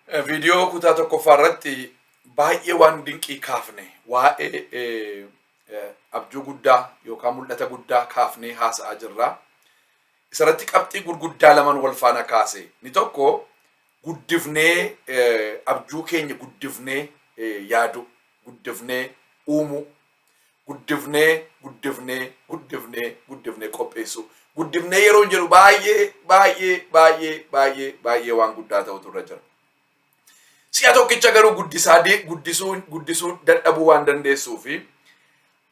Viidiyoo kutaa tokkoffaa irratti baay'ee waan dinqii kaafne, waa'ee abjuu guddaa yookaan mul'ata guddaa kaafnee haasa'aa jirra. Isarratti qabxii gurguddaa lamaan wal faana kaase. Inni tokko guddifnee abjuu keenya guddifnee yaaduu, guddifnee uumuu, guddifnee guddifnee guddifnee guddifnee qopheessuu. Guddifnee yeroo jedhu baay'ee baay'ee baay'ee baay'ee baay'ee waan guddaa ta'utu irra jira. Si'a tokkicha garuu guddisaa guddisuu guddisuu dadhabuu waan dandeessuu fi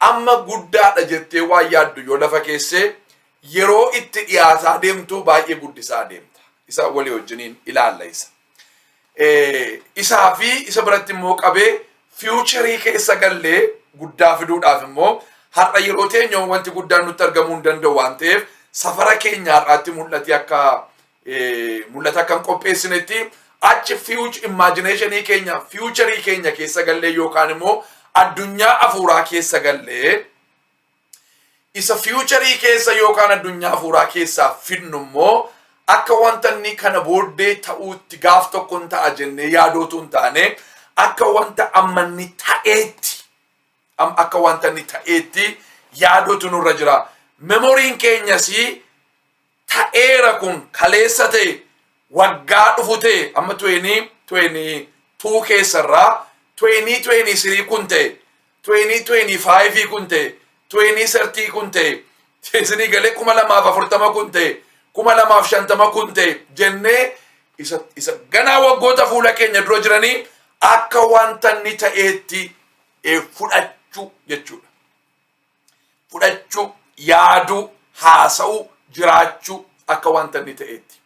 amma guddaadha jettee waan yaaddu yoo lafa keessee yeroo itti dhiyaataa deemtu baay'ee guddisaa deemta. Isa walii wajjiniin ilaalla isa. Isaa fi isa biratti immoo qabee future keessa gallee guddaa fiduudhaaf immoo har'a yeroo teenyu wanti guddaan nutti argamuu hin danda'u waan ta'eef, safara keenya har'aatti mul'ati akka mul'ata akka hin qopheessinetti, achi future imagination keenya, future keenya keessa gallee yookaan immoo addunyaa afuuraa keessa gallee, isa future keessa yookaan addunyaa afuuraa keessaa fidnu immoo akka wanta inni kana booddee ta'uutti, gaaf tokko hin ta'a jennee yaadootu hin taane, akka wanta amma inni ta'eetti, akka wanta inni ta'eetti yaadootu nurra jira. Memoryn keenyas ta'eera, kun kaleessa ta'e, waggaa dhufu ta'e, amma 2022 keessarraa 2023 kun ta'e, 2025 kun ta'e, 2030 kun ta'e, isinii galee, 2040 kun ta'e, 2050 kun ta'e jennee isa ganaa waggoota fuula keenya dura jiranii akka wanta inni ta'eetti fudhachuu jechuudha. Fudhachuu, yaaduu, haasa'uu, jiraachuu akka wanta inni ta'eetti.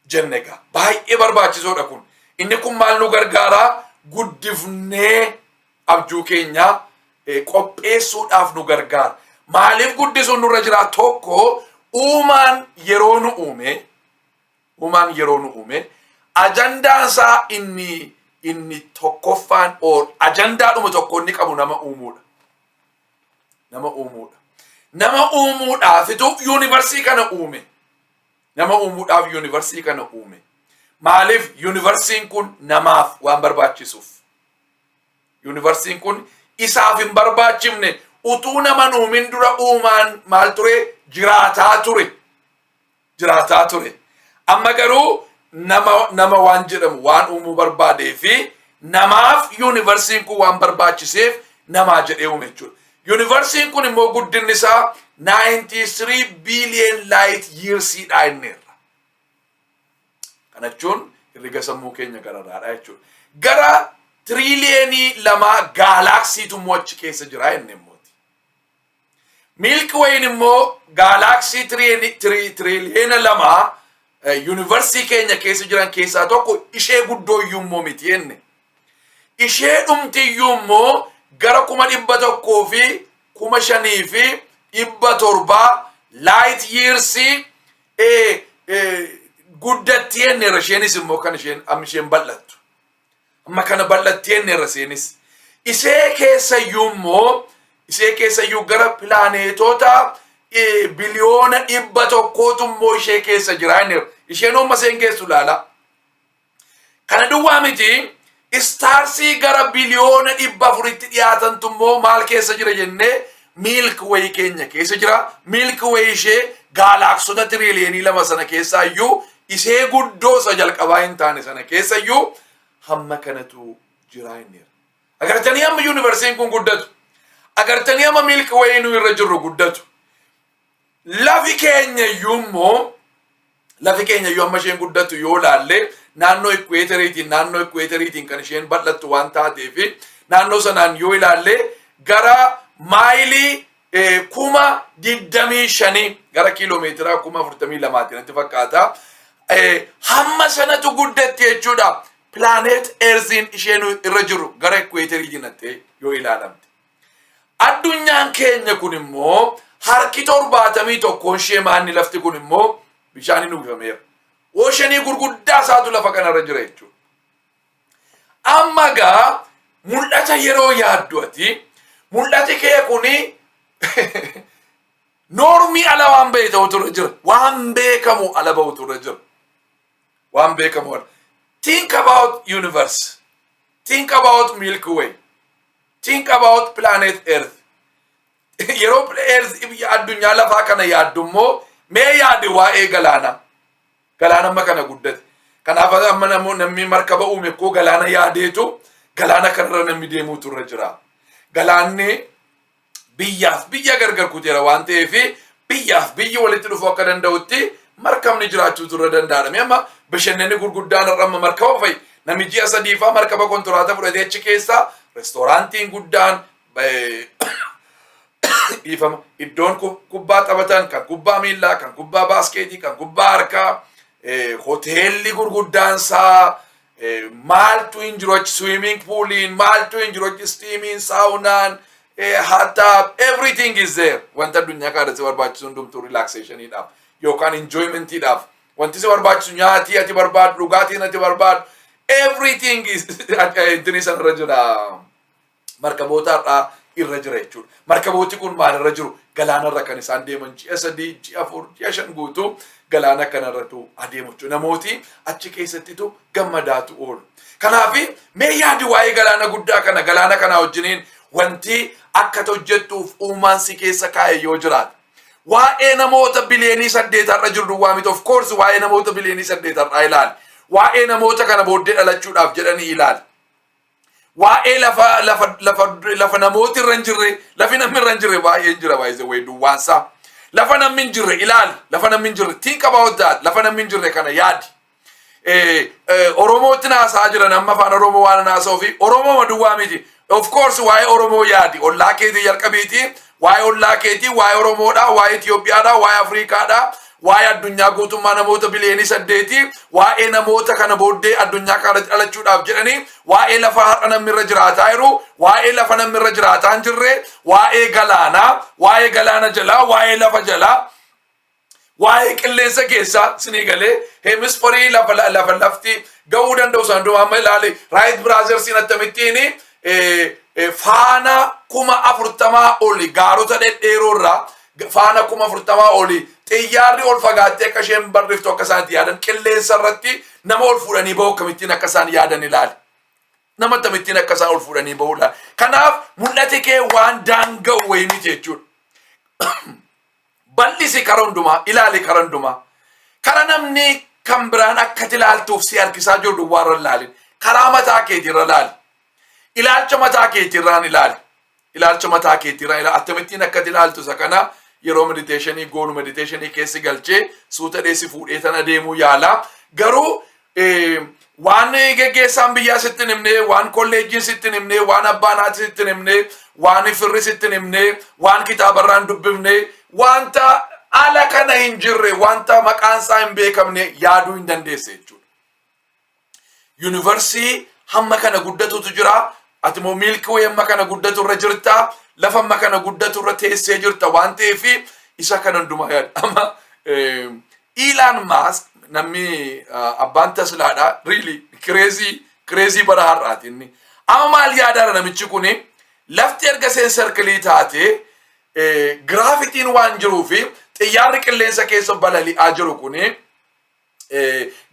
Jenne egaa baay'ee barbaachisoodha kun. Inni kun maal nu gargaaraa? Guddifnee abjuu keenyaa qopheessuudhaaf nu gargaara. Maaliif guddisuun nurra jira? Tokko, uumaan yeroo nu uume, uumaan yeroo nu uume, ajandaan isaa inni tokkoffaan or ajandaadhuma tokko inni qabu nama uumuudha. Nama uumuudha. Nama uumuudhaafitu universe kana uume. Nama uumuudhaaf universe kana uume. Maaliif? Universeiin kun namaaf waan barbaachisuuf. Universeiin kun isaaf hin barbaachifne. Utuu nama uumin dura uumaan maal ture? Jiraataa ture. Jiraataa ture. Amma garuu nama waan jedhamu waan uumuu barbaadee fi namaaf universeiin kun waan barbaachiseef namaa jedhee uume jechuudha. Universeiin kun immoo guddinni isaa 93 billion light yearsiidha inni irra. Kana jechuun herrega sammuu keenya gararraadha jechuudha. Gara 2 trillion galaxytu immoo achi keessa jira inni immooti. Milky Wayn immoo galaxy 2 trillion universe keenya keessa jiran keessaa tokko, ishee guddoo iyyuu immoo miti jenne. Ishee dhumti iyyuu immoo gara 105,700 light years guddatti jenneerra. Isheenis immoo kan isheen amma isheen bal'attu. Amma kana bal'atti jenneerra isheenis. Ishee keessa iyyuu immoo, ishee keessa iyyuu gara pilaanetoota 100 biliyoonatu immoo ishee keessa jira jenneerra. Isheen amma isheen geessu ilaala. Kana duwwaa miti, stars gara 400 biliyoonitti dhiyaatantu immoo maal keessa jira jennee, Milky Way keenya keessa jira. Milky Way ishee galaxyota 2 trillion sana keessaa iyyuu ishee guddoo isa jalqabaa hin taane sana keessa iyyuu hamma kanatu jira inni. Agartanii amma universeiin kun guddatu. Agartanii amma Milky Way nu irra jirru guddatu. Lafi keenya iyyuu immoo, lafi keenya iyyuu amma isheen guddatu yoo laalle, naannoo equatoriitiin kan isheen bal'attu waan taateef, naannoo sanaan yoo ilaalle gara maayilii 25,000, gara kiiloomeetira 42,000 natti fakkaata. Hamma sanatu guddatti jechuudha. Planet Earthiin isheen irra jiru gara equatoriitiin nattee yoo ilaalamte. Addunyaan keenya kun immoo harki 71n ishee maanni lafti kun immoo bishaaniin uwwifameera. Ocean gurguddaa isaatu lafa kanarra jira jechuudha. Amma gaa mul'ata yeroo yaaddu, ati mul'ati kee kuni norm ala waan ba'e ta'utu irra jira. Waan beekamu ala ba'utu irra jira. Waan beekamu ala. Think about universe. Think about Milky Way. Think about planet Earth. Yeroo Earth, addunyaa lafaa kana yaaddu immoo, mee yaadi waa'ee galaanaa. Galaana amma kana guddate. Kanaaf amma namni markaba uume koo galaana yaadeetu galaana kanarra namni deemuutu irra jira. Galaanni biyyaaf biyya gargar kuteera waan ta'eef, biyyaaf biyyi walitti dhufuu akka danda'utti markabni jiraachuutu irra danda'adha. Amma bashannanni gurguddaan irra amma markaba fa'i. Namni ji'a 3 faa markaba kontiraata fudhatee achi keessa reestooraantiin guddaan, dhiifama, iddoon kubbaa taphatan, kan kubbaa miillaa, kan kubbaa baaskeetii, kan kubbaa harkaa, hoteelli gurguddaan isaa, maaltu hin jiru achi, swimming pooliin maaltu hin jiru achi, steamiin, saunaan, hot tub, everything is there. Wanta addunyaa kanatti si barbaachisu hundumtuu relaxationiidhaaf yookaan enjoymentiidhaaf wanti si barbaachisu, nyaatii ati barbaadu, dhugaatiin ati barbaadu, everything is intini sanarra jira, markaboota har'aa irra jira jechuudha. Markabooti kun maalirra jiru? Galaanarra kan isaan deeman ji'a 3, ji'a 4, ji'a 5 guutuu galaana kanarratu adeemu jechuudha. Namooti achi keessattitu gammadaatu oolu. Kanaaf mee yaadi waa'ee galaana guddaa kana, galaana kana wajjiniin wanti akka hojjettuuf uumaan si keessa kaa'e yoo jiraate. Waa'ee namoota biliyoonii 8 har'a jiru duwwaa miti. Of course, waa'ee namoota biliyoonii 8 har'aa ilaali. Waa'ee namoota kana booddee dhalachuudhaaf jedhanii ilaali. Waa'ee lafa namooti irra hin jirre, lafi namni irra hin jirre baay'een jira, baay'ee wayii duwwaansaa. Lafa namni hin jirre ilaali, lafa namni hin jirre, think about that, lafa namni hin jirre kana yaadi. Oromootti naasaa jiran amma afaan Oromoo waan naasa'uu fi Oromoo duwwaa miti. Of course, waa'ee Oromoo yaadi, ollaa keetii jalqabiiti, waa'ee ollaa keetii, waa'ee Oromoodhaa, waa'ee Itoophiyaadhaa, waa'ee Afrikaadhaa, waa'ee addunyaa guutummaa namoota biliyoonii 8, waa'ee namoota kana booddee addunyaa kanatti dhalachuudhaaf jedhanii, waa'ee lafa har'a namni irra jiraataa jiru, waa'ee lafa namni irra jiraataa hin jirre, waa'ee galaanaa, waa'ee galaana jalaa, waa'ee lafa jalaa, waa'ee qilleensa keessaa sinii galee, hemispherii lafa lafti ga'uu danda'u sana hundumaa amma ilaali. Wright Brothersiin akkamittiin faana 40,000 oli gaarota dhedheeroo irraa faana 40,000 oli xiyyaarri ol fagaattee akka isheen barriftu akka isaan itti yaadan, qilleensa irratti nama ol fuudhanii bahu akkamittiin akka isaan yaadan ilaali. Nama akkamittiin akka isaan ol fuudhanii bahu ilaali. Kanaaf mul'ati kee waan daanga'u wayii miti jechuudha. Bal'isi kara hundumaa, ilaali kara hundumaa. Kara namni kan biraan akka ilaaltuuf si harkisaa jiru duwwaa irra ilaalin. Karaa mataa keetii irra ilaali. Ilaalcha mataa keetii irraan ilaali. Ilaalcha mataa keetii irraan ilaali. Akkamittiin akka ilaaltu isa kana yeroo meditationii goonu meditationii keessi galchee suuta dheessi fuudhee tana deemuu yaala. Garuu waan geggeessaan biyyaa sitti hin himne, waan kolleejjiin sitti hin himne, waan abbaan haati sitti hin himne, waan firri sitti hin himne, waan kitaabarraan dubbifne, wanta ala kana hin jirre, wanta maqaan isaa hin beekamne yaaduu hin dandeesse jechuudha. Universii hamma kana guddatutu jira. Ati immoo Milky Way hamma kana guddatu irra jirta. Lafa hamma kana guddatu irra teessee jirta waan ta'eef isa kana hundumaa yaada. Amma Elon Musk, namni abbaan Teslaadha. Really crazy, crazy bara har'aati inni. Amma maal yaadaara namichi kuni? Lafti erga seen circleii taate, gravityn waan jiruufi xiyyaarri qilleensa keessa balali'aa jiru kuni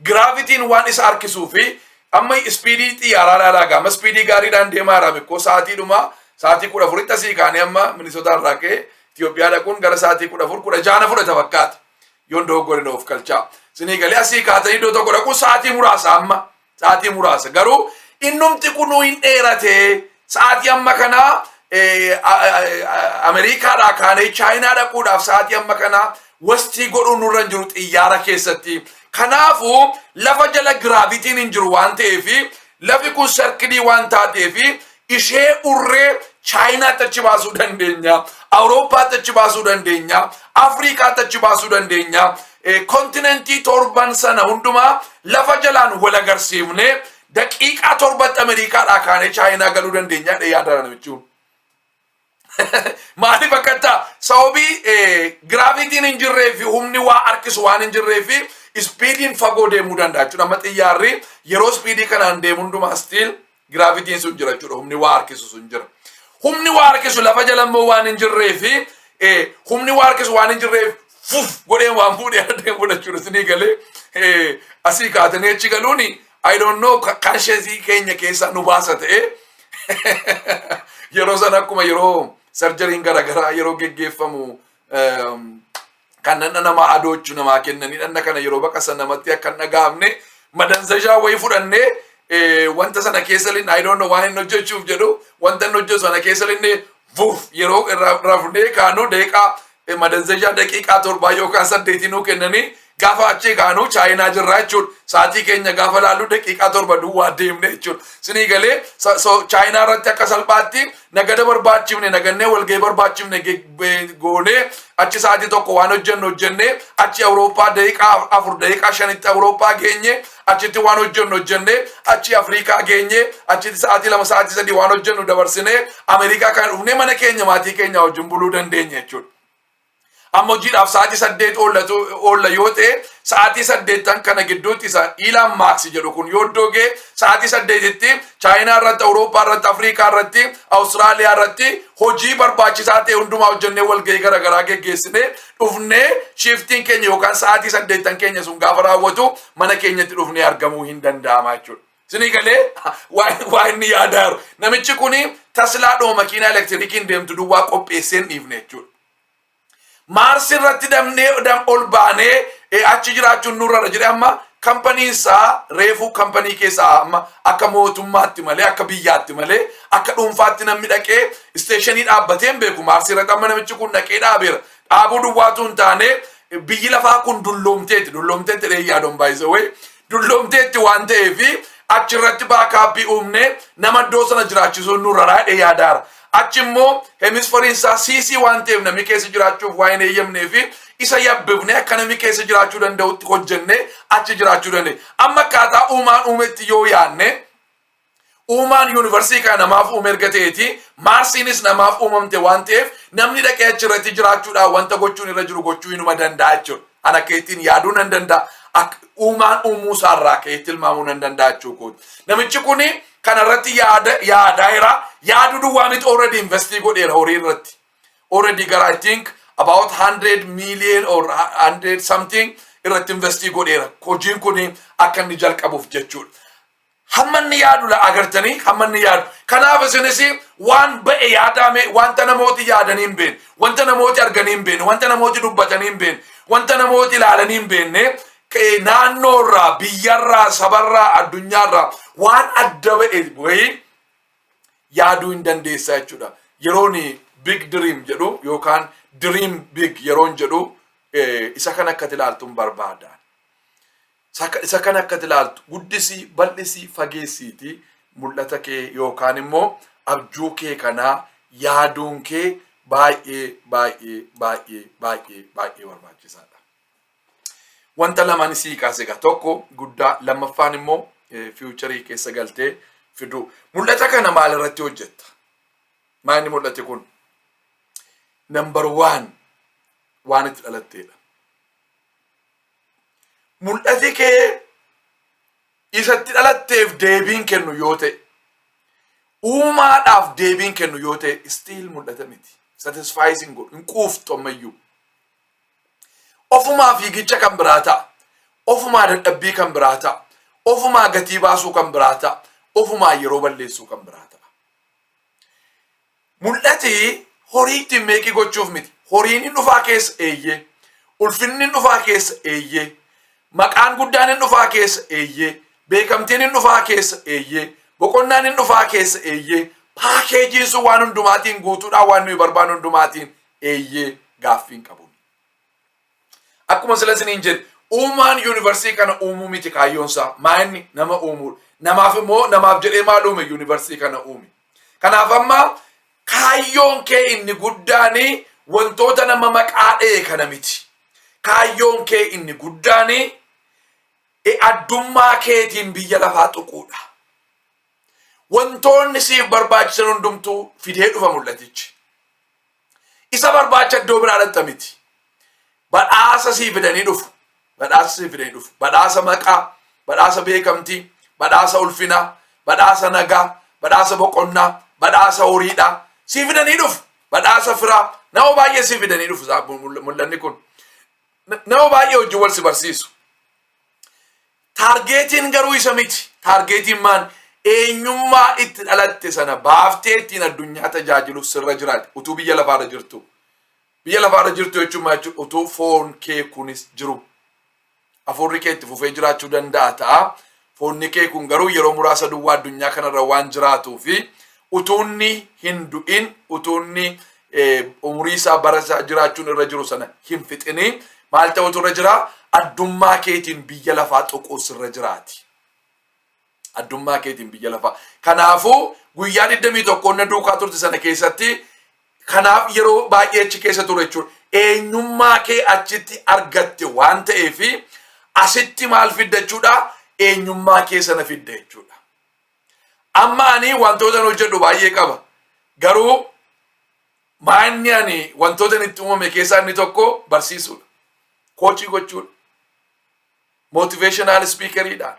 gravityn waan isa harkisuu fi amma speedii xiyyaaraa ilaalaa gaama speedii gaariidhaan deemaa jira. Mikkoo sa'aatiidhuma sa'aatii 14tti asii kaanee amma Minisotaa irraa ka'ee Itoophiyaa dhaquun gara sa'aatii 14 16 fudhata fakkaata. Yoon dogoggore of kalchaa. Sinii galee, asii kaatanii iddoo tokko dhaquun sa'aatii muraasa, amma sa'aatii muraasa, garuu innumti kunuu hin dheerate. Sa'aatii amma kanaa Ameerikaadhaa kaanee Chaayinaa dhaquudhaaf sa'aatii amma kanaa wastii godhuun nurra hin jiru xiyyaara keessatti. Kanaafuu lafa jala gravityn hin jiru waan ta'eef, lafi kun circleii waan taateef, ishee urree Chaayinaatti achi baasuu dandeenya, Awurooppaatti achi baasuu dandeenya, Afrikaatti achi baasuu dandeenya. Continentii torban sana hundumaa lafa jalaan wal agarsiifnee daqiiqaa 7tti Ameerikaadhaa kaanee Chaayinaa galuu dandeenya yaada namichi kun. Maaliif akka ta'a? Sababii gravityn hin jirree fi humni waa harkisu waan hin jirree fi speediin fagoo deemuu danda'a jechuudha. Amma xiyyaarri yeroo speedii kanaan deemu hundumaa still gravityn sun jira jechuudha. Humni waa harkisu sun jira. Humni waa harkisu lafa jala immoo waan hin jirree fi humni waa harkisu waan hin jirreef fuf godhee waan fuudhee adeemu jechuudha. Isinii galee, asii kaatanii achi galuuni I don't know, conscious keenya keessaa nu baasa ta'e, yeroo sana akkuma yeroo surgeryn garaagaraa yeroo geggeeffamu kan dhaqna namaa adoochu namaa kennanii, dhaqna kana yeroo baqasan namatti akka hin dhaga'amne madanzashaa wayii fudhannee wanta sana keessa linne, I don't know waan inni hojjechuuf jedhu, wanta inni hojjetu sana keessa linne vuuf yeroo rafnee kaanu daqiiqaa madanzashaa daqiiqaa 7 yookaan 8 nuu kennanii, gaafa achii kaanu Chaayinaa jirra jechuudha. Sa'aatii keenya gaafa laallu daqiiqaa 7 duwwaa deemne jechuudha. Sinii galee? Chaayinaa irratti akka salphaatti nagada barbaachifne nagannee, walgahii barbaachifne goonee, achi sa'aatii 1 waan hojjennu hojjennee, achi Awurooppaa daqiiqaa 4, daqiiqaa 5tti Awurooppaa geenye, achitti waan hojjennu hojjennee, achi Afrikaa geenye, achitti sa'aatii 2, sa'aatii 3 waan hojjennu dabarsinee, Ameerikaa kan dhufnee mana keenya maatii keenya wajjin buluu dandeenya jechuudha. Amma hojiidhaaf sa'aatii 8 oollatu oolla yoo ta'e, sa'aatii 8n kana gidduutti isa Elon Musk jedhu kun yoo iddoo ga'e, sa'aatii 8tti Chaayinaa irratti, Awurooppaa irratti, Afrikaa irratti, Awustiraaliyaa irratti hojii barbaachisaa ta'e hundumaa hojjennee, walgahii garaagaraa geggeessinee dhufnee, shiftiin keenya yookaan sa'aatii 8n keenya sun gaafa raawwatu mana keenyatti dhufnee argamuu hin danda'ama jechuudha. Sinii galee waa inni yaadaa jiru? Namichi kuni Teslaa dhoo makiinaa elektirikiin deemtu duwwaa qopheessee hin dhiifne jechuudha. Maarsi irratti damnee ol baanee achi jiraachuun nurra jedhee, amma companyn isaa reefuu company keessaa amma akka mootummaatti malee, akka biyyaatti malee, akka dhuunfaatti namni dhaqee stationii dhaabbatee hin beeku. Maarsi irratti amma namichi kun dhaqee dhaabeera. Dhaabuu duwwaatu hin taane, biyyi lafaa kun dulloomteetti, dulloomteetti dhee yaadoon baay'isee dulloomteetti waan ta'eefi, achirratti backupii uumnee nama iddoo sana jiraachisuun nurra raadhee yaadaara. Achi immoo hemisphereiin isaa siisii waan ta'eef namni keessa jiraachuuf waa hin eeyyamnee fi isa yabbifnee akka namni keessa jiraachuu danda'utti hojjennee achi jiraachuu dandeenya. Amma akkaataa uumaan uumetti yoo yaadne, uumaan yuunivarsiitii kana namaaf uume erga ta'eeti, Maarsiinis namaaf uumamte waan ta'eef, namni dhaqee achirratti jiraachuudhaan wanta gochuun irra jiru gochuu inuma danda'a jechuudha. An akka ittiin yaaduu nan danda'a. Uumaan uumuu isaarraa ka'ee tilmaamuu nan danda'a jechuudha. Namichi kuni kanarratti yaada yaadaa jira. Yaaduu duwwaa miti, already investii godheera horii irratti. Already gara, I think, about 100 million or 100 something irratti investii godheera. Hojiin kuni akka inni jalqabuuf jechuudha. Hamma inni yaadu la agartanii, hamma inni yaadu. Kanaaf isinis waan ba'e yaadame, wanta namooti yaadanii hin beekne, wanta namooti arganii hin beekne, wanta namooti dubbatanii hin beekne, wanta namooti ilaalanii hin beekne, naannoorraa, biyyarraa, sabarraa, addunyaarraa waan adda ba'e wayii yaaduu hin dandeessa jechuudha. Yeroon big dream jedhu yookaan dream big yeroon jedhu, isa kan akka ilaaltu hin barbaada. Isa kan akka ilaaltu, guddisii, bal'isii, fageessiiti mul'ata kee yookaan immoo abjuu kee kanaa yaaduun kee baay'ee baay'ee baay'ee baay'ee baay'ee barbaachisaadha. Wanta lamaan sii kaase egaa, tokko guddaa, lammaffaan immoo futureii keessa galtee fiduu. Mul'ata kana maal irratti hojjetta? Maal inni mul'ate kun? Number one, waan itti dhalatteedha. Mul'ati kee isatti dhalatteef deebiin kennu yoo ta'e, uumaadhaaf deebiin kennu yoo ta'e, still mul'ata miti. Satisfying godhu hin quuftu ammayyuu. Ofumaa fiigicha kan biraa ta'a. Ofumaa dadhabbii kan biraa ta'a. Ofumaa gatii baasuu kan biraa ta'a. Ofumaa yeroo balleessuu kan biraa ta'a. Mul'ati horii ittiin make gochuuf miti. Horiin hin dhufaa keessa, eeyyee. Ulfinni hin dhufaa keessa, eeyyee. Maqaan guddaan hin dhufaa keessa, eeyyee. Beekamtiin hin dhufaa keessa, eeyyee. Boqonnaan hin dhufaa keessa, eeyyee. Packageiin sun waan hundumaatiin guutuudhaan, waan nuyi barbaannu hundumaatiin, eeyyee, gaaffii hin qabu. Akkuma sila isiniin jedhe, uumaan yuunivarsiitii kana uumuu miti kaayyoonsaa. Maa inni nama uumuudha. Namaaf immoo, namaaf jedhee maal uume? Yuunivarsiitii kana uume. Kanaaf amma kaayyoon kee inni guddaani wantoota nama maqaa dha'e kana miti. Kaayyoon kee inni guddaani addummaa keetiin biyya lafaa tuquudha. Wantoonni siif barbaachisan hundumtuu fidee dhufa mul'atichi. Isa barbaacha iddoo biraa dhaqxa miti. Badhaasa sii fidanii dhufu. Badhaasa sii fidanii dhufu. Badhaasa maqaa, badhaasa beekamtii, badhaasa ulfinaa, badhaasa nagaa, badhaasa boqonnaa, badhaasa horiidhaa sii fidanii dhufu. Badhaasa firaa nama baay'ee sii fidanii dhufu mul'anni kun. Nama baay'ee hojii wal si barsiisu. Targetiin garuu isa miti. Targetiin maan? Eenyummaa itti dhalatte sana baaftee ittiin addunyaa tajaajiluuf sirra jiraate utuu biyya lafaarra jirtu. Biyya lafaarra jirtu jechuun maal jechuudha? Utuu foon kee kunis jiru. Hafuurri kee itti fufee jiraachuu danda'a ta'a. Foonni kee kun garuu yeroo muraasa duwwaa addunyaa kanarra waan jiraatuu fi utuunni hin du'in, utuunni umurii isaa, bara isaa jiraachuun irra jiru sana hin fixinii, maal ta'utu irra jira? Addummaa keetiin biyya lafaa tuquu sirra jiraati. Addummaa keetiin biyya lafaa. Kanaafuu guyyaa 21 na duukaa turte sana keessatti, kanaaf yeroo baay'ee achi keessa ture jechuudha. Eenyummaa kee achitti argatte waan ta'eef, asitti maal fidda jechuudha? Eenyummaa kee sana fidda jechuudha. Amma ani wantoota hojjedhu baay'ee qaba. Garuu maanni ani wantoota itti uumame keessaa inni tokko barsiisuudha. Coach gochuudha. Motivational speakeriidhaan.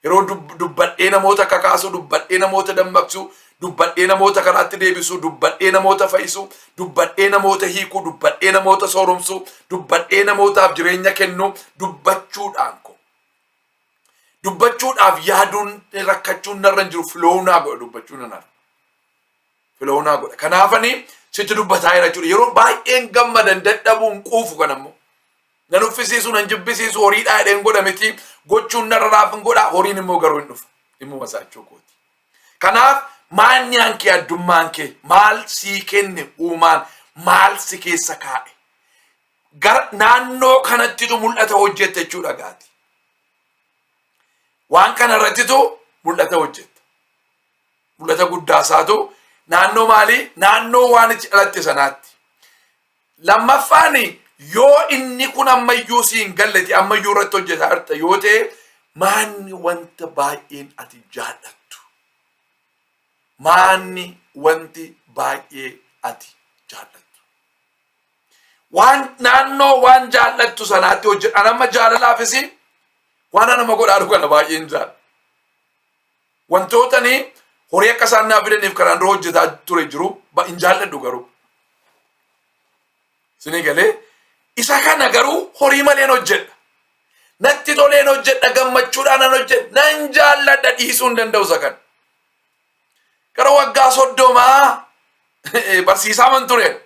Yeroo dubbadhee namoota kakaasuu, dubbadhee namoota dammaqsuu, dubbadhee namoota karaatti deebisuu, dubbadhee namoota fayyisuu, dubbadhee namoota hiikuu, dubbadhee namoota sooromsuu, dubbadhee namootaaf jireenya kennuu, dubbachuudhaan ko. Dubbachuudhaaf yaaduun rakkachuun narra hin jiru, flow naa godha dubbachuun nan arga. Flow naa godha. Kanaafani sitti dubbataa jira jechuudha. Yeroo baay'een gammadan dadhabuun quufu kan ammoo. Nan uffisiisu, nan jibbisiisu, horiidhaa jedheen godha miti. Gochuun narra raaf hin godha, horiin immoo garuu hin dhufa. Dhimmuma isaa jechuu kooti. Kanaaf maanyaan kee, addummaan kee maal sii kenne? Uumaan maal si keessa kaa'e? Gara naannoo kanattitu mul'ata hojjette jechuudha gaati. Waan kana irrattitu mul'ata hojjetta. Mul'ata guddaa isaatu naannoo maalii? Naannoo waan itti dhalatte sanaatti. Lammaffaan, yoo inni kun ammayyuu si hin galleti, ammayyuu irratti hojjetaa jirta yoo ta'e, maanni wanta baay'een ati jaallattu? Maanni wanti baay'ee ati jaallattu? Waan naannoo waan jaallattu sanaatti hojjedha. An amma jaalalaafis waan nama godhaa jiru kana baay'een jaalladha. Wantootani horii akka isaan naaf fidaniif kanaan dura hojjetaa ture jiru, hin jaalladhu garuu. Isinii galee? Isa kana garuu horii maleen hojjedha. Natti toleen hojjedha, gammachuudhaan nan hojjedha, nan jaalladha, dhiisuu hin danda'u isa kana. Gara waggaa 30 barsiisaa man tureen.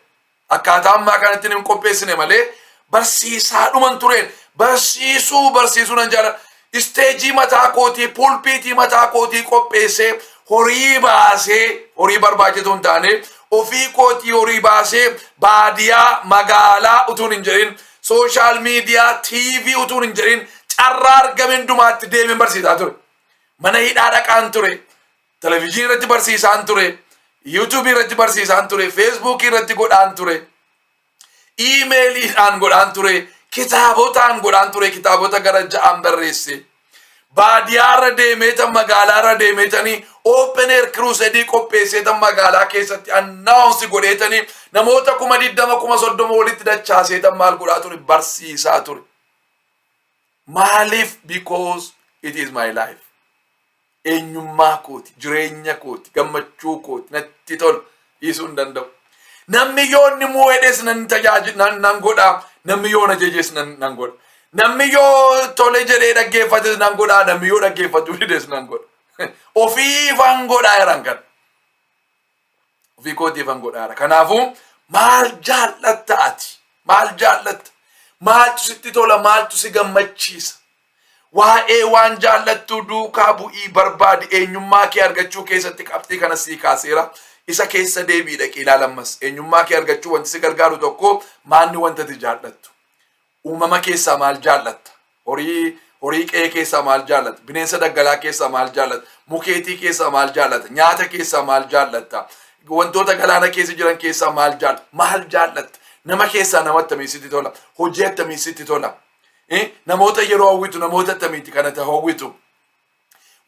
Akkaataa ammaa kanatti hin qopheessine malee barsiisaadhuman tureen. Barsiisuu barsiisuu nan jaalladha. Stage mataa kootii, pulpitii mataa kootii qopheessee, horii baasee, horii barbaachisu hin taane, ofii kootii horii baasee, baadiyaa magaalaa utuun hin jedhin, social media, TV utuun hin jedhin, carraa argame hundumaatti deemeen barsiisaa ture. Mana hidhaa dhaqaan ture. Televizyiinii irratti barsiisaan ture. YouTubeii irratti barsiisaan ture. Facebookii irratti godhaan ture. Emailiidhaan godhaan ture. Kitaabotaan godhaan ture. Kitaabota gara ja'aan barreesse. Baadiyyaarra deemeetan, magaalaarra deemeetanii, open air crusade qopheesseetan, magaalaa keessatti announce godheetanii, namoota 20,000, 30,000 walitti dachaaseetan maal godhaa ture? Barsiisaa ture. Maaliif? Because it is my life. Eenyummaa kooti, jireenya kooti, gammachuu kooti, natti tola, dhiisuu hin danda'u. Namni yoo inni mo'edhes nan tajaajila nan godha. Namni yoo na jejes nan godha. Namni yoo tole jedhee dhaggeeffates nan godha. Namni yoo dhaggeeffachuu dides nan godha. Ofiifan godhaa jiran kana. Ofii kootiifan godhaa jira. Kanaafuu maal jaallatta ati? Maal jaallatta? Maaltu sitti tola? Maaltu si gammachiisa? Waa'ee waan jaallattuu duukaa bu'ii barbaadi. Eenyummaa kee argachuu keessatti qabxii kana sii kaaseera. Isa keessa deebii dhaqii ilaalammas. Eenyummaa kee argachuu wanti si gargaaru tokko maanni wanta ati jaallattu? Uumama keessaa maal jaallatta? Horii qe'ee keessaa maal jaallatta? Bineensa daggalaa keessaa maal jaallatta? Mukeetii keessaa maal jaallatta? Nyaata keessaa maal jaallatta? Wantoota galaana keessa jiran keessaa maal jaallatta? Maal jaallatta? Nama keessaa nama akkamii sitti tola? Hojii akkamii sitti tola? Namoota yeroo hawwitu namoota akkamiiti kana hawwitu?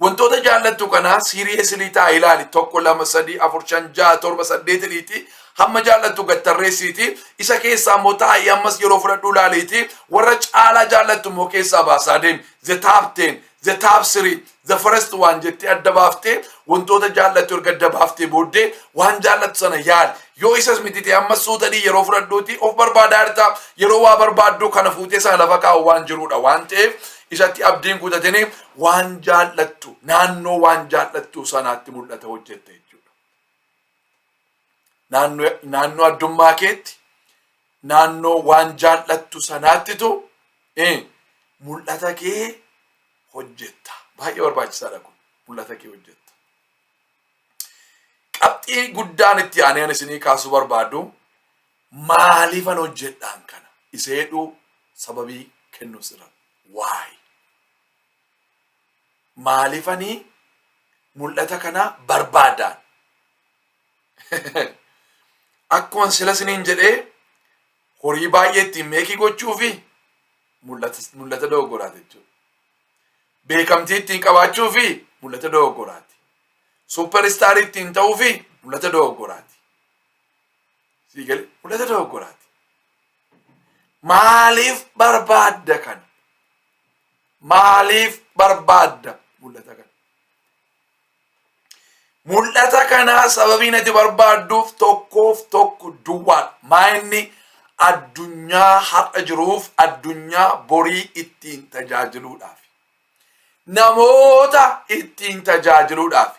Wantoota jaallattu kana seriously ta'a ilaali. Tokko, lama, sadii, afur, shan, ja'a, torba, saddeetidhiiti hamma jaallattu gattarreessiiti. Isa keessaa immoo taa'ii ammas yeroo fudhadhu ilaaliiti. Warra caalaa jaallattu immoo keessaa baasaa deemi. The top 10, the top three, the first one jettee adda baaftee, wantoota jaallattu erga adda baaftee booddee waan jaallattu sana yaali. Yoo isas miti ta'e, ammas suutadhii yeroo fudhadhuuti of barbaadaa jirta. Yeroo waa barbaaddu kana fuutee sana lafa kaa'u waan jirudha waan ta'eef. Isatti abdiin kutatini, waan jaallattu, naannoo waan jaallattu sanaatti mul'ata hojjette jechuudha. Naannoo addummaa keetti, naannoo waan jaallattu sanaattitu mul'ata kee hojjetta. Baay'ee barbaachisaadha kun, mul'ata kee hojjetta. Qabxii guddaan itti aanee ani isinii kaasuu barbaadu, maaliifan hojjedhaan kana isa jedhu sababii kennu sirra. Why? Maaliifanii mul'ata kana barbaadaan? Akkuma sila isiniin jedhee, horii baay'ee ittiin make gochuu fi mul'ata dogoggoraati jechuudha. Beekamtii ittiin qabaachuu fi mul'ata dogoggoraati. Superstar ittiin ta'uu fi mul'ata dogoggoraati. Sii galee? Mul'ata dogoggoraati. Maaliif barbaadda kana? Maaliif barbaadda mul'ata kana? Mul'ata kanaa sababiin ati barbaadduuf tokkoof tokko duwwaadha. Maa inni? Addunyaa har'a jiruuf addunyaa borii ittiin tajaajiluudhaaf. Namoota ittiin tajaajiluudhaaf.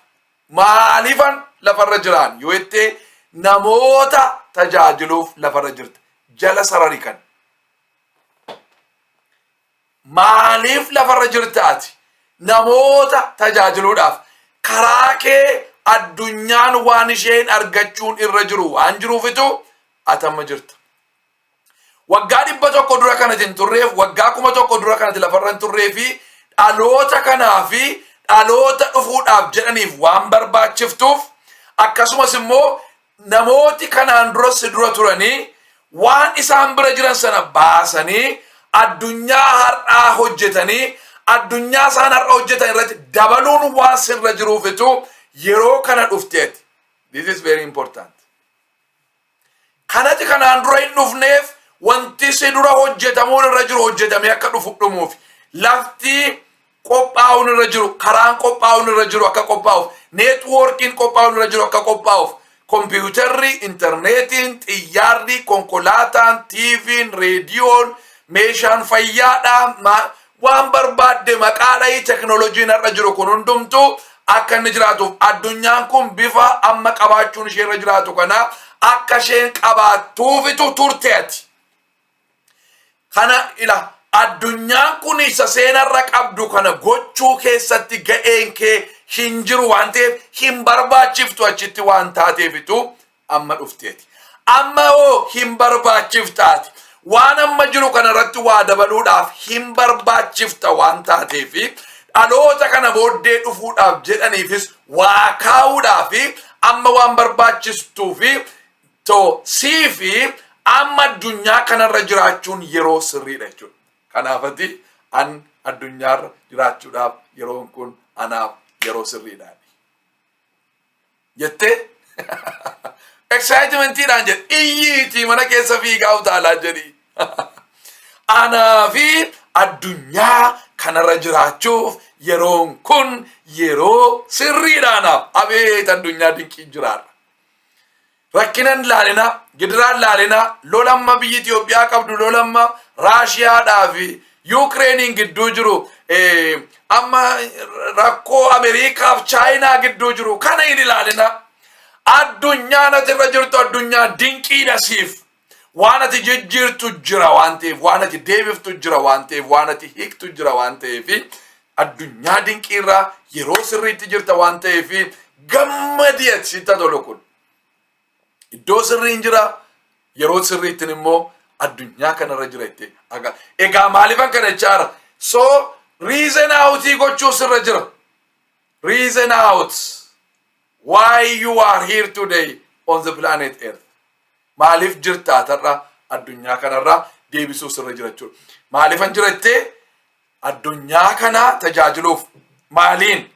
Maaliifan lafarra jiraan yoo jettee, namoota tajaajiluuf lafarra jirta. Jala sarari kan. Maaliif lafarra jirta ati? Namoota tajaajiluudhaaf. Karaa kee addunyaan waan isheen argachuun irra jiru waan jiruufitu ati amma jirta. Waggaa 100 dura kanati hin turreef, waggaa 1000 dura kanati lafarra hin turree fi dhaloota kanaa fi dhaloota dhufuudhaaf jedhaniif waan barbaachiftuuf, akkasumas immoo namooti kanaan dura si dura turanii waan isaan bira jiran sana baasanii addunyaa har'aa hojjetanii, addunyaa isaan har'a hojjetan irratti dabaluun waan sirra jiruufitu yeroo kana dhufteeti. This is very important. Kanati kanaan dura hin dhufneef, wanti si dura hojjetamuun irra jiru hojjetamee akka dhufu dhumuuf, lafti qophaa'uun irra jiru, karaan qophaa'uun irra jiru akka qophaa'uuf, networkiin qophaa'uun irra jiru akka qophaa'uuf, kompiitarri, intarneetiin, xiyyaarri, konkolaataan, TVn, reediyoon, meeshaan fayyaadhaa, waan barbaadde maqaadha, teknooloojiin har'a jiru kun hundumtuu akka inni jiraatuuf, addunyaan kun bifa amma qabaachuun ishee irra jiraatu kana akka isheen qabaattuufitu turteeti. Kana ila, addunyaan kun isa seenarra qabdu kana gochuu keessatti ga'een kee hin jiru waan ta'eef, hin barbaachiftu achitti waan taateefitu amma dhufteeti. Amma hoo hin barbaachiftaati. Waan amma jiru kana irratti waa dabaluudhaaf hin barbaachifta waan taateefi, dhaloota kana booddee dhufuudhaaf jedhaniifis waa kaa'uudhaaf amma waan barbaachistuu fi to sii fi amma addunyaa kanarra jiraachuun yeroo sirriidha jechuudha. Kanaafati an addunyaarra jiraachuudhaaf yeroon kun anaaf yeroo sirriidha. Jettee excitementiidhaan jedhe, iyyiitii mana keessa fiigaa utaalaa jedhi. Anaa fi addunyaa kanarra jiraachuuf yeroon kun yeroo sirriidha anaaf. Abeet, addunyaa dinqii jiraadha. Rakkinan laalinaa, gidiraan laalinaa, lolamma biyyi Itoophiyaa qabdu, lolamma Raashiyaadhaa fi Yukireeniin gidduu jiru, amma rakkoo Ameerikaaf Chaayinaa gidduu jiru kana hin ilaalinaa. Addunyaan ati irra jirtu addunyaa dinqiidha siif. Waan ati jijjiirtu jira waan ta'eef, waan ati deebiftu jira waan ta'eef, waan ati hiiktu jira waan ta'eef, addunyaa dinqiirraa yeroo sirriitti jirta waan ta'eef, gammadii ati sitti tolu kun. Iddoo sirriin jira, yeroo sirriittiin immoo addunyaa kanarra jira itti. Egaa maaliifan kana jechaara? So reason out gochuu sirra jira. Reason out why you are here today on the planet Earth. Maaliif jirta har'a addunyaa kanarra deebisuu sirra jira jechuudha. Maaliifan jira jettee, addunyaa kana tajaajiluuf. Maaliin?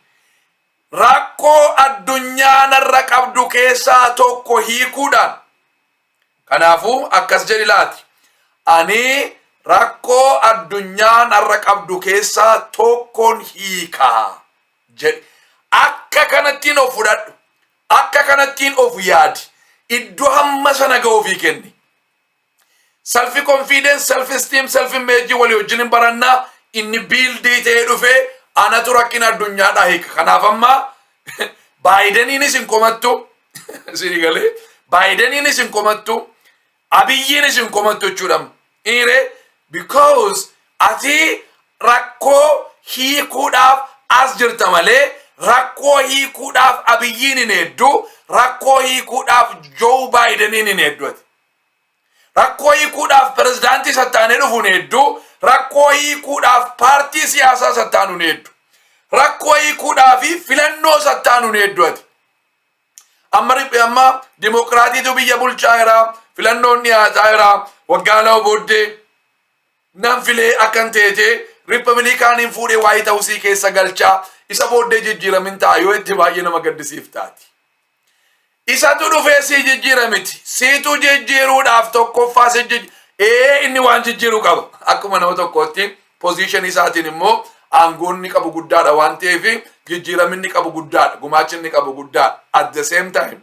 Rakkoo addunyaa narra qabdu keessaa tokko hiikuudhaan. Kanaafuu akkas jedhi laati. Ani rakkoo addunyaa narra qabdu keessaa tokkoon hiikaa jedhi. Akka kanattiin of fudhadhu. Akka kanattiin of yaadi. Iddoo hamma sana ga'uufii kenni. Self confidence, self esteem, self image walii wajjin hin barannaa. Inni build ta'ee dhufee anatu rakkina addunyaadhaa hiika. Kanaaf amma Baayideniinis hin komattu. Isinii galee, Baayideniinis hin komattu. Abiyyiinis hin komattu jechuudha. Dhiiree, because ati rakkoo hiikuudhaaf as jirta malee rakkoo hiikuudhaaf Abiyyiin hin hedduu, rakkoo hiikuudhaaf Joe Baayideniin hin hedduu ati. Rakkoo hiikuudhaaf pirezidaantii sattaanee dhufuun hedduu, rakkoo hiikuudhaaf paartii siyaasaa sattaanuun hedduu, rakkoo hiikuudhaaf filannoo sattaanuun hedduu ati. Amma riphee amma dimokiraatiitu biyya bulchaa jira, filannoon dhiyaataa jira, waggaa 2 booddee nan filee akkan teete Riippablikaaniin fuudhee White House keessa galchaa, isa booddee jijjiiramin ta'a yoo itti baay'ee nama gaddisiiftaati. Isatu dhufee sii jijjiira miti. Siitu jijjiiruudhaaf tokkoffaa si ee inni waan jijjiiruu qaba. Akkuma nama tokkootti position isaatiin immoo aangoon inni qabu guddaadha waan ta'eef jijjiiraminni qabu guddaadha. Gumaachi inni qabu guddaadha. At the same time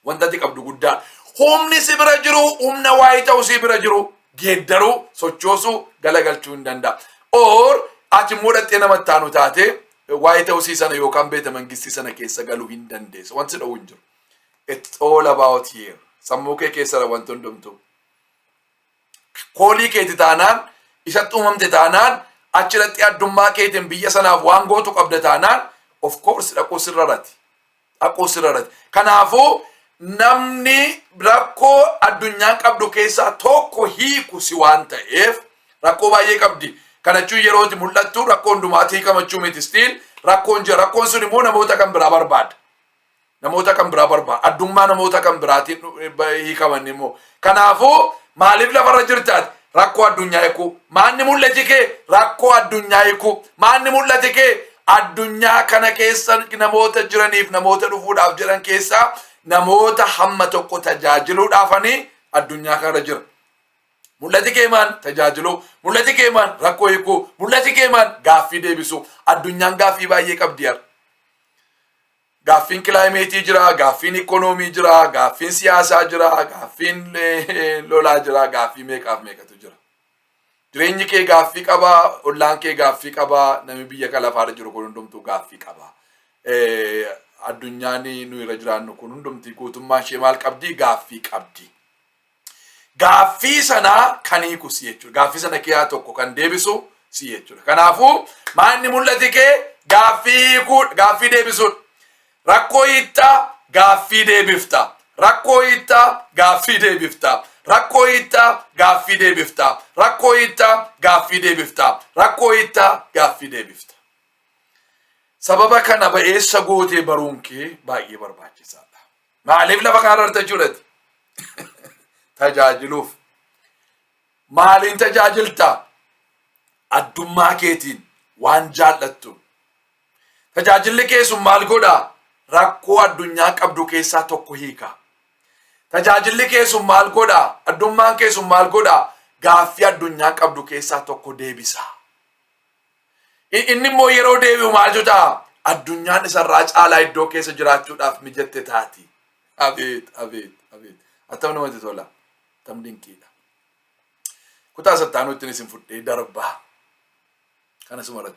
wanta ati qabdu guddaadha. Humni si bira jiru, humna waayii ta'u si bira jiru geeddaruu, sochoosuu, galagalchuu hin danda'a. Or ati immoo dhattee namatti aanu taate White House sana yookaan beeta mangistii sana keessa galuu hin dandeessu. Wanti si dhowwu hin jiru. It's all about here. Sammuu kee keessadha wanti hundumtuu. Call keeti taanaan, isatti uumamte taanaan, achirratti addummaa keetiin biyya sanaaf waan gootu qabda taanaan, of course dhaquu sirrarati. Dhaquu sirrarati. Kanaafuu namni rakkoo addunyaan qabdu keessaa tokko hiiku si waan ta'eef, rakkoo baay'ee qabdi. Kana jechuun yerooti mul'attu rakkoo hundumaatti hiikamachuu miti, still rakkoon jira. Rakkoon sun immoo namoota kan biraa barbaada. Namoota kan biraa barbaada. Addummaa namoota kan biraatiin hiikaman immoo. Kanaafuu maaliif lafarra jirtaati? Rakkoo addunyaa hiikuu. Maanni mul'ati kee? Rakkoo addunyaa hiikuu. Maanni mul'ati kee? Addunyaa kana keessa namoota jiraniif namoota dhufuudhaaf jiran keessaa namoota hamma tokko tajaajiluudhaafanii addunyaa kana jira. Mul'ati kee maan? Tajaajiluu. Mul'ati kee maan? Rakkoo hiikuu. Mul'ati kee maan? Gaaffii deebisuu. Addunyaan gaaffii baay'ee qabdi har'a. Gaaffiin climate jira, gaaffiin ikoonoomii jira, gaaffiin siyaasaa jira, gaaffiin lolaa jira, gaaffii meeqaaf meeqatu jira. Jireenyi kee gaaffii qabaa, ollaan kee gaaffii qabaa, namni biyya kan lafaarra jiru kun hundumtuu gaaffii qaba. Addunyaan nu irra jiraannu kun hundumti guutummaan ishee maal qabdi? Gaaffii qabdi. Gaaffii sanaa kan hiiku si jechuudha. Gaaffii sana keessaa tokko kan deebisu si jechuudha. Kanaafuu maanni mul'ati kee? Gaaffii hiikuu, gaaffii deebisuudha. Rakkoo hiittaa, gaaffii deebifta. Rakkoo hiittaa, gaaffii deebifta. Rakkoo hiittaa, gaaffii deebifta. Rakkoo hiittaa, gaaffii deebifta. Rakkoo hiittaa, gaaffii deebifta. Sababa kana ba'eessa gootee baruun kee baay'ee barbaachisaadha. Maaliif lafa kanarra jechuudhaati? Tajaajiluuf. Maaliin tajaajilta? Addummaa keetiin, waan jaallattu. Tajaajilli kee sun maal godhaa? Rakkoo addunyaa qabdu keessaa tokko hiika. Tajaajilli kee sun maal godhaa? Addummaan kee sun maal godhaa? Gaaffii addunyaa qabdu keessaa tokko deebisa. Inni immoo yeroo deebi'u maaltu ta'a? Addunyaan isarraa caalaa iddoo keessa jiraachuudhaaf mijatte taati. Abeet, abeet, abeet! Attam namatti tola. Attam dinqiidha. Kutaa sattaanuutti isin fudhee darbaa. Kana suma irratti.